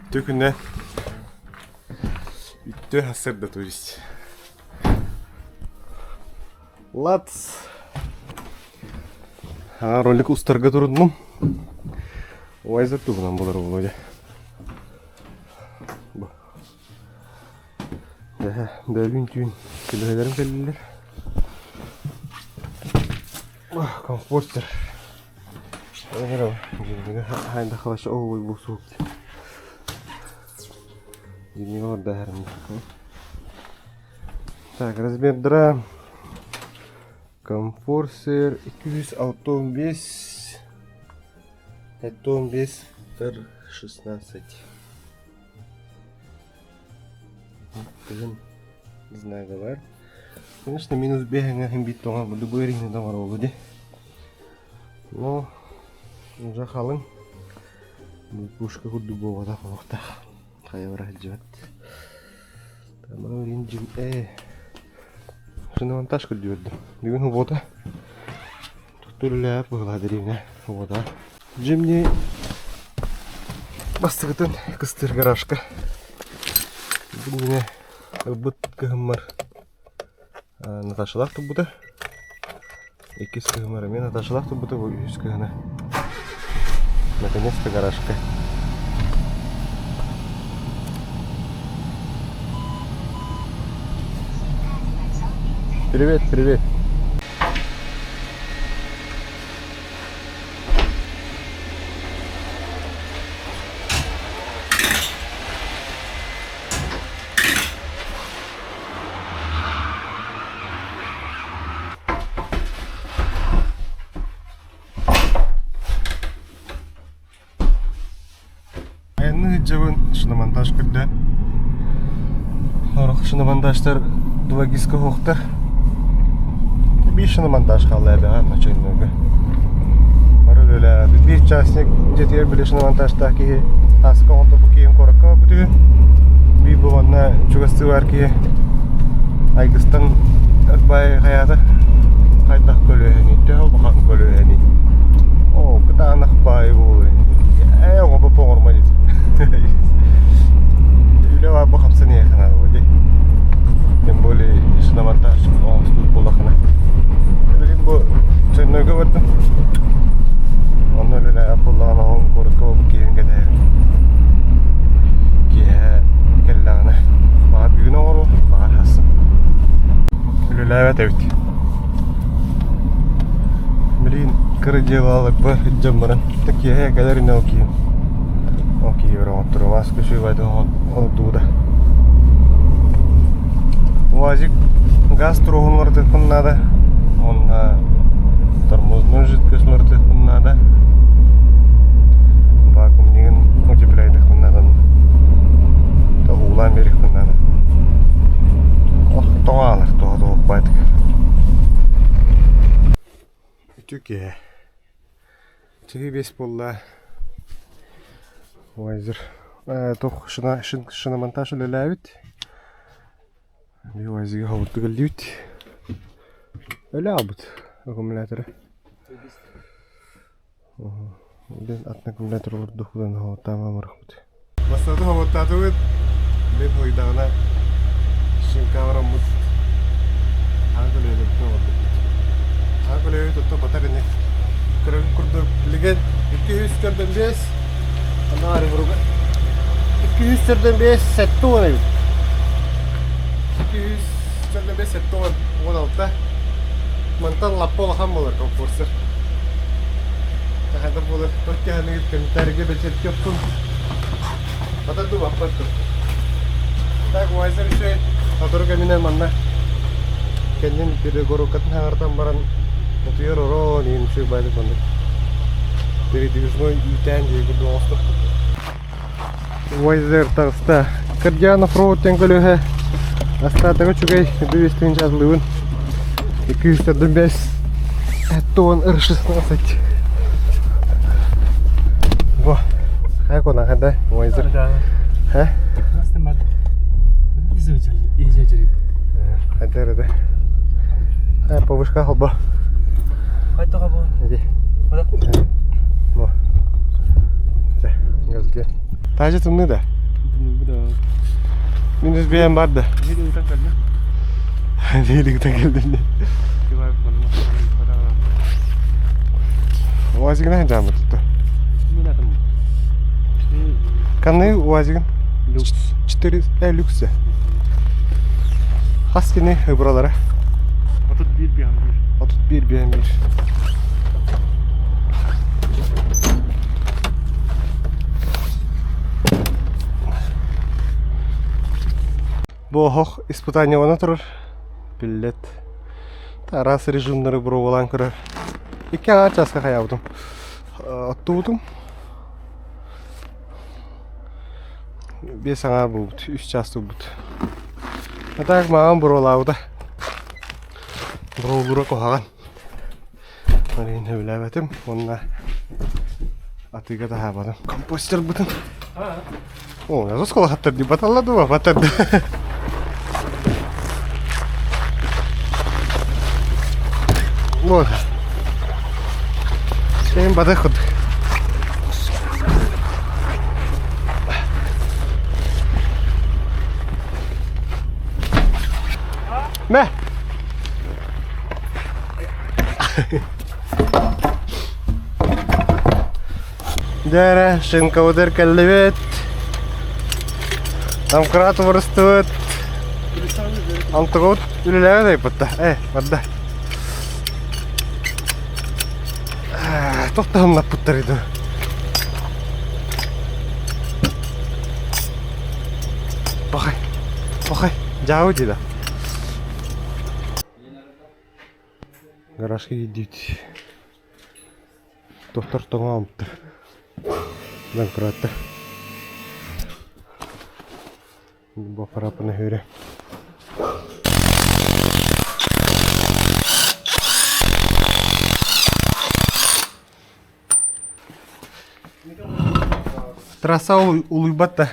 Үтүө күнэ үтүө сарсыарда турист. Лац! Аҕа ролик устарга туруннум. Уайзер туһунан буолар Володя. Бу. Бэһэ, бөөлүүн түүн көлөһөлөрүм кэллилэр. Комфортер. Так, размердара комфорсер 265 75 R16. Кыһын знага бар. Конечно, минус бэһэҥэ иһин биир тоҥор, любой иһин тоҥор буолуо дии. Но уже халыҥ пушка курдук буолбатах олохтоох хайа бара сылдьыбат. Тамара дьим шиномонтаж көрдүбэрдим. Бүгүн суббота. Туттар быһылаа дэриэбинэ суббота. Дьимни бастакытын кыстыыр гаражка. Бүгүнэ ылбыт кыһыммар Наташалаах турбута. Иккис кыһымар эмиэ Наташалаах турбута, бу үһүс кыһына. Наконец-то гаражка. Привет, привет. Айанныы сылдьабын шиномонтаж көрдөөн. Сорох шиномонтажтар 2ГИСка суохтар. Биир шиномонтаж хаалла эбэҕэ ночойнуга. Бары үлэлээбит. Биир частник дьиэтигэр били шиномонтажтаах киһи таска оҥордо киһим куоракка барбыт үһү. Биир бу манна чугастыы баар киһи Айгыстан баай хайаата хайдах көлүөһэний, төһө улахан көлүөһэний? Оо, кытаанах баай буолуо ээ оҥорбоппун оҥорума диэтим. Үлэ баар бу хапсан иһиэххэ наада буолуо дии. Тем более шиномонтаж оҥостубут буоллаххына. Билигин бу Чойнойго бардым. Онно үлэлээбит буоллаҕына ол куоракка буолбут киһибин кэтэһэбин. Киэһэ кэллэҕинэ баҕар бүгүн оҥоруо, баҕар хассын. Үлэлээбэт эбит. Билигин кыра дьыалаларбар илдьэн баран, киэһэ кэлэр ини ол киһим. Ол киһибэр оҥотторуом, ааска үчүгэй оҥордубута. УАЗик газ туруоһун уларытыахпын наада. Уонна тормозной жидкость уларытыахпын наада. Вакуумнигын утепляйдыахпын наада. Уулаан биэриэхпин наада. Ох, тоҕо аалар, тоҕо тоҕо Үтүө киэһэ. Чаһыы бэс буолла. Уайзер туох шиномонтаж үлэлээбит. УАЗига хобуттук өллүбүт. Өлө аҕалбыт аккумулятора. Билин атын аккумулятор олордохпутун хоботтаама барахпыт. Бастакы хоботтаатыбыт. Мен хойдаҕына шинкаҕыраммыт аан көлүөһэлэрбитин оҥорбуппут. Аан көлүөһэбит оттон батар ини. Көрөрүн курдук билигин 245 анаар буруга 245 70 эбит. 245 70 16 Мантан лаппа улахан буолар компорсер. Хайдах буолар? Төрт комментарийга бэчэртиэхпин. Батар дуу, баппат дуу. Так, Уайзер үчүгэй. Сотору кэминэн манна кэннин перегородкатын хаҥартан баран утуйар орон иһин үчүгэй баайдык маннык передвижной үүтээн диye курдук оҥостохпут. Уайзер таҕыста. Кырдьаанов роуд диэн көлүөһэ астаатаҕа үчүгэй 200 тыһыынча 245 тонн Р-16. Во. Хайа кона хада Уайзер. Ха? Хайда эрэ да. Повышка холбо. Хайда бу? Иди. Во. Чэ, газге. Таажы тымныы да? Минус биэм бар да. Биһиги ыытан кэллим. Биһиги ыытан кэлдим. УАЗигынан жаамы тутта. Мин атым. Канны УАЗигин? Люкс. 4 люкс. Хас кини ыбыралара? 31 биһан бир. 31 биһан бир. Бу оһох испытаниелана турар. Биллет. Араас режимнары боруобалаан көрөр. Икки аҥаар чааска хайаабытым. Оттубутум. Биэс аҥаар буолбут, үс чаас турбут. А так маҕан буруолаабыта. Буруолуура куһаҕан. Марин сөбүлээбэтим уонна атыыга таһаабатым. Компостербытын. О, оскуолахаттар дии баталла дуо батарда. Вот. Сен бадах курдук. Мэ. Дьэ шинкабытыгар кэллибит. Домкрат уларыстыбыт. Антыгыбыт үлэлээбэт айбытта. Э, барда. Тохтоһуннаппыттар иду. Пахай, пахай, дьаабы дии да. Гаражка киирдибит. Тохтор тоҥоомуттар. Дьаҥкырааттар. Бу аппарааппын өһүөрэ. Трасса улуйбат да.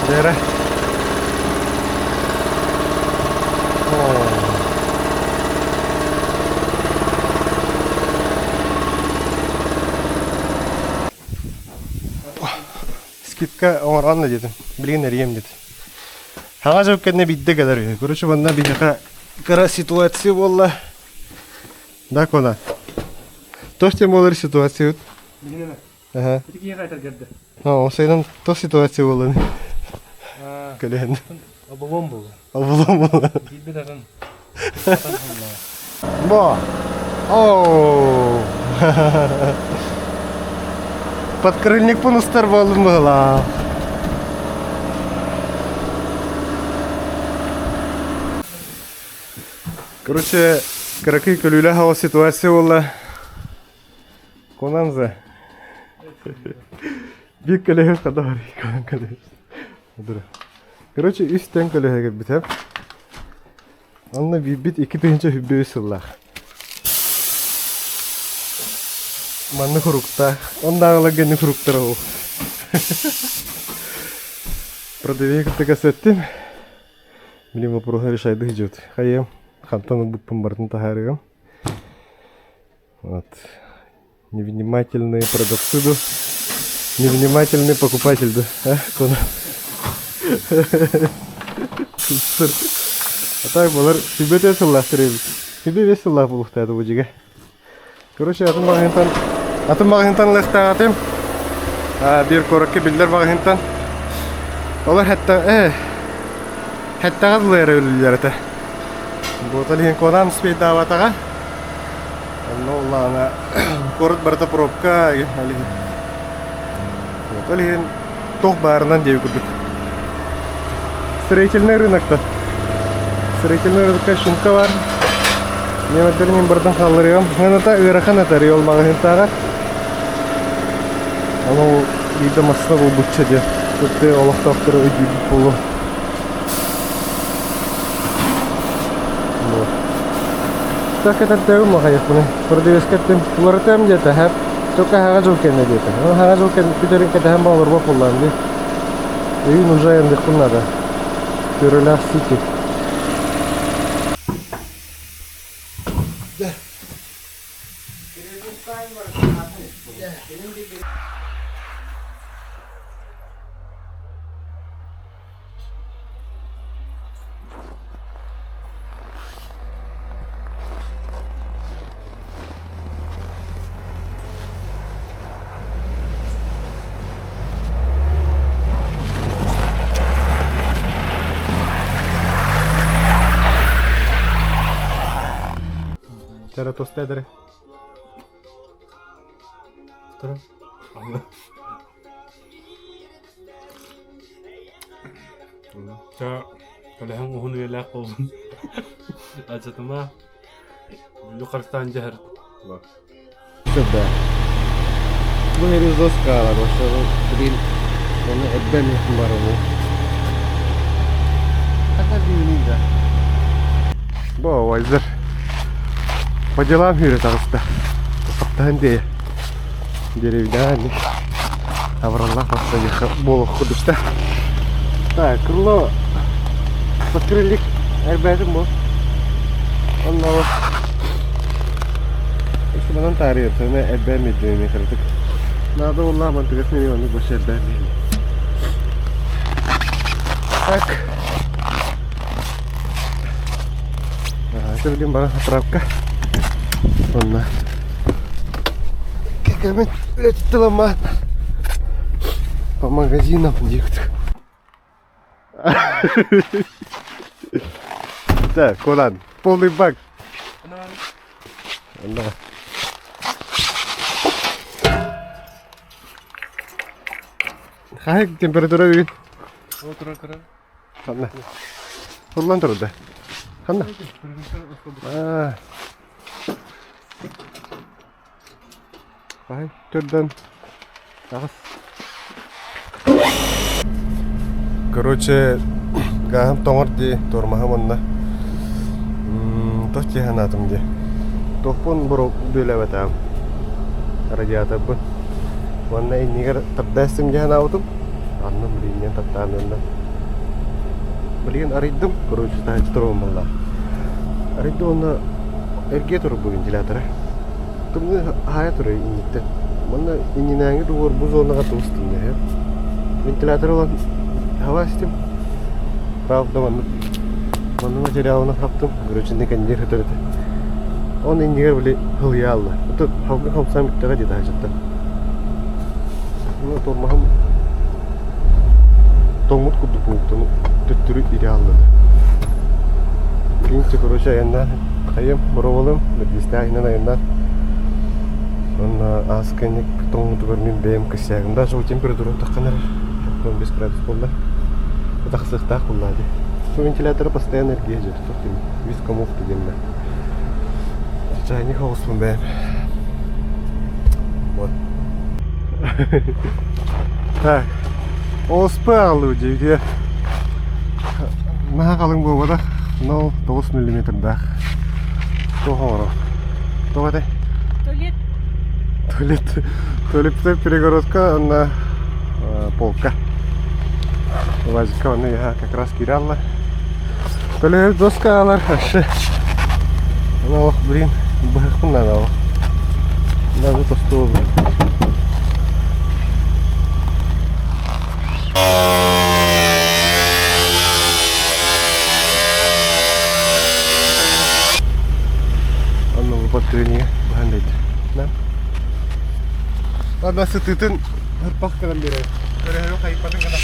Дьэрэ. Скидка оҥорон да диэтим. Билигин эрийэм диэтим. Хаҥас дьыл кэннэ биирдэ кэлэр үһү. Короче, манна биһиэхэ кыра ситуация буолла. Да, Кона? Туох диэн буолар ситуациябыт? Билигин Аха. Ити киһиэхэ этэргэрдэ. Ол сайынан то ситуация буолан кэлэн. Оболон буолла. Оболон буолла. Билбит атын. Бо. Оу. Подкрыльник устар буоллум быһылаа. Короче, кыракый көлүүлээх ол ситуация буолла. Конанза. Биир көлөһө хада бар конан көлөһө. Короче, үс тэҥ көлөһө кэлбитэ. Онно биирбит 2023 сыллаах. Манна фруктаах. Оннааҕылар гэнни фруктара ол. Продавец кытта кэпсэттим. Билим вопроһу решайды идет. Хайыам, хантан ылбыппын барытын таһаарыам. Вот. Невнимательные продавцы ду. Невнимательный покупатель ду. А, Кона? А так балар сүбэтэ сыллаахтар эбит. Сүбэ бес сыллаах булуктааты бу дьигэ. Короче, атын маҕаһыынтан атын маҕаһыынтан ылыахтаах Биир куоракка биллэр маҕаһыынтан. Олор хэтта хэттэҕэ дылы эрэ үлэлииллэр этэ. Буотал иһин куонаан успейдаабатаҕа. Онно улаана куорат барыта пробка ол иһин. Ол иһин туох баарынан диэби курдук. Строительный рынокта. Строительный рынокка шинка бар. Немецтерин мин барытын хаалларыам. Ыната ыарахан этэр ол маҕаһыынтааҕар. Ону биирдэ массыына булбучча диэн. Кытты олохтоохтору өйдүүрбүт буолуо. Так этэрдээбим аҕайахпыный. Продавецка эттим, уларытыам диэтэ, һэп. Только хаҥа дьыл кэннэ диэтэ. Ол хаҥа дьыл бүтэрин кэтэһэн баҕаларбат буоллаҕым дии. Өйүн уже айанныахпын наада. Күрэлээх Сити. Чара тоста эдэр. Ча кэлэһэн уһун үйэлээх буоллун. Ачатыма Юхарстан дьаһар. Да. Бу через доскалар, ошо блин, оны эббен барыбы. Да. Бу вайзер. По делам хүрэ таҕыста. Таптаһын дии. Деревня Абраллах тахса буолуох курдукта. Так, крыло подкрылик эрбээтим бу. Онно Манан таарыйар, сана эрбээн биэрдим кыратык. Наада буоллаах мантыгас нemi оннук баша эрбээн биэрдим. Так. Это билим бара заправка. Онно. Кекемин үлэтиттилама по магазинам диэхтик. Так, Кулан, полный бак. Да. Хай температура бүгүн? Отура кыра. Ханна? Хуллан турда. Ханна? Аа. Хай, төрдөн. Таҕыс. Короче, гааһым тоҥор дии, туормаһым онно. Туох дии санаатым дии. Туохпун бүөлээбэтэҕим. Радиаторбын. Уонна иннигэр тардастым дии санаабытым. Анна блин, таптаан уонна Билигин арыйдым, короче, таһыччы туруом буолла. Арыйдым уонна эргийэ турар бу вентилятора. Тымныы аһаайа турар инниттэн. Манна иннинээҥи дугуор бу зонаҕа туус тымныы. Вентилятор ылан хаба истим. Правда, маннык маннык материалынан хаптым. Короче, кэннигэр сытар этэ. Он иннигэр били хылыйа алла. Это халгы хамсаан бүттэҕэ дии таһыччыттан. Ну, тормоһум тоҥмут курдук буолбутун төттөрү ири аллады. Кинчи, короче, айаннаан хайым, боруобалым, бэрдиэстээх айаннаан. Уонна аас кэнник тоҥмутугар мин бэйэм косягым даже ол температура таххан эрэр 15 градус буолла. Тахсыахтаах буолла дии. Вентилятора постоянно эргийэ дьэ тутух дим. Үс комок диэммэ. Чайник оҕуспун бэйэм. Вот. Так. ОСП аҕаллыбыт дьиэ. Наһаа халыҥ буолбатах, но 9 миллиметрдаах. Туох оҥоро? Туох этэй? Туалет. Туалет. Туалеттай перегородка онно полка. Лазика онно я как раз кииралла. Төлөбүт доскалар вообще. Ох, блин, быһыкпын надо. Даже тостуо. Онно подтвердение быһан дейт. Да? Ладно, сытытын хырпах кылан берер. Көрөһөрү хайыппатын гына.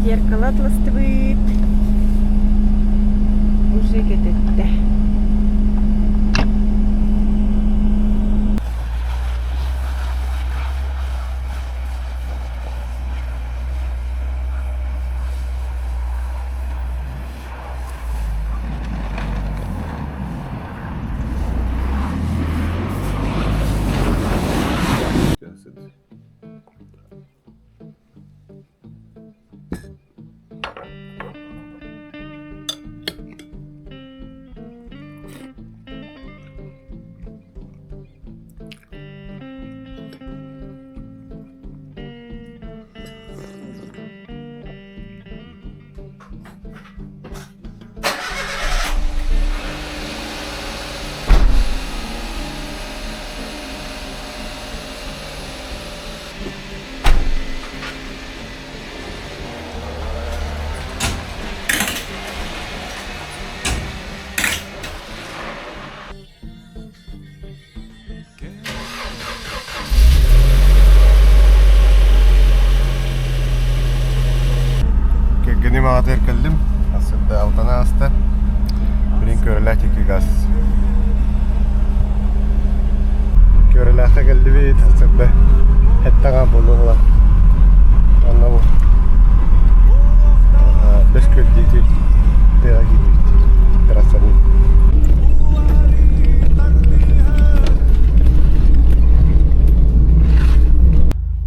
Зеркало атластыбыт. Уже кететте. газ. Көрүлээххэ кэллибит, сарсыарда эттэҕэ буолуола. Онно бу бэс күөл диэки тыаҕа киирдибит трассаны.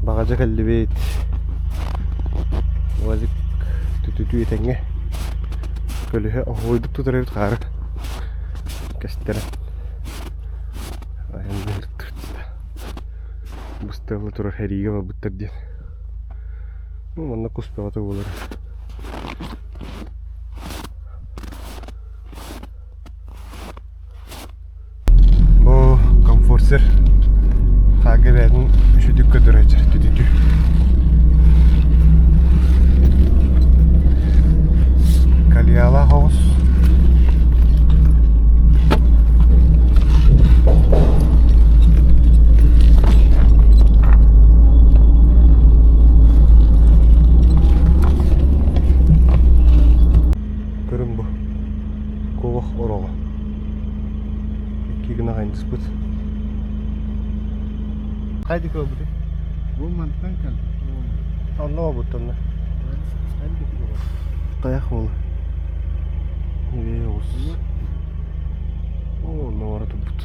Баҕадьа кэллибит. Уазик түтүтүү этэҥҥэ көлүһэ оһуойдук тутар эбит хаары кэстэрэн быстыалла турар сэриигэ барбыттар диэн ну манна кус бөҕөтө буолар Бу комфорсер хааga бэйэтин үчүгдүк көрдөрөөччү түтүтү. Кальялаах оҕус. Көрүҥ бу куобах ороҕо. Икки гына хайдыспыт. Хайдык ылбыты? Бу мантан кэл. Онно обуттанна. Тайах буола. Небе оҕус. Оо, онно бара турбут.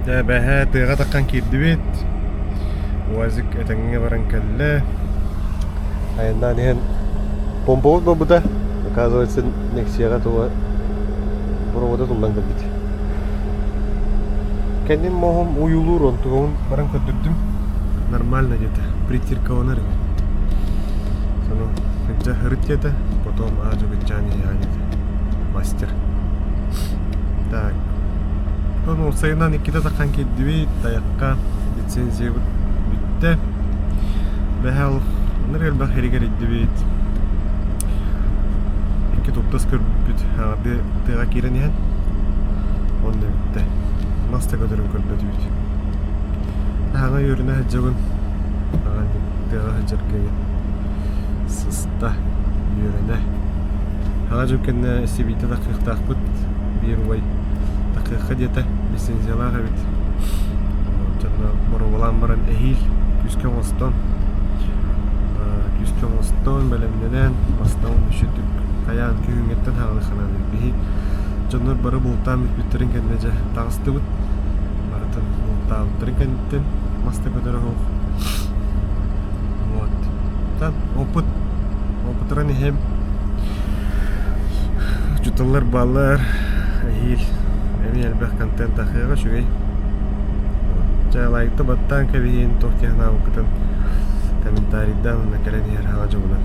Дьэ, бэһээ тыаҕа таххан киирдибит. УАЗик этэҥҥэ баран кэллэ. Айаннаан иһэн помповод буолбута. Оказывается, Нексияҕа туга провода туллан кэлбит. Кэнним моһом уйулуур онтугун баран көрдөрдүм. Нормально где-то притиркаланар эбит. Сону сылдьа ырыт диэтэ, потом аадьу гыччаан иһэҕин мастер. Так. Ну, сайынан иккитэ таххан киирдибит, тайахха лицензиябыт бүттэ. Бэһэл ыныр элбэх эригэр ирдибит. Икки туптас көрбүппүт, аҕарды тыаҕа киирэн иһэн. Онно бүттэ. Мас да көтөрүн көрбөтүбүт. Аһаҥа үөрэнэ сылдьабын. Аҕа тыаҕа сылдьарга сыста үөрэнэ. Аҕа дьыл кэннэ сибиитэ таххыахтаахпыт. Биир убай таххыахха диэтэ. Лицензиялаах эбит. Дьонно боруобалаан баран эһиил күүскэ оҥостон күүскэ оҥостон бэлэмнэнэн бастаан үчүгдүк хайаан күһүҥҥэттэн хаалыахханан биһи дьоннор бары бултаан бүппүттэрин кэннэ дьэ таҕыстыбыт барытын бултаабыттарын кэнниттэн мас да көтөрө суох вот там опыт опытыран иһэм учууталлар бааллар эһиил эмиэ элбэх контент тахыаҕа үчүгэй чэ лайкта баттаан кэбиһин туох диэн анаабыккытын комментарийдаан уонна кэлэн иһэр хаҥа дьолунан.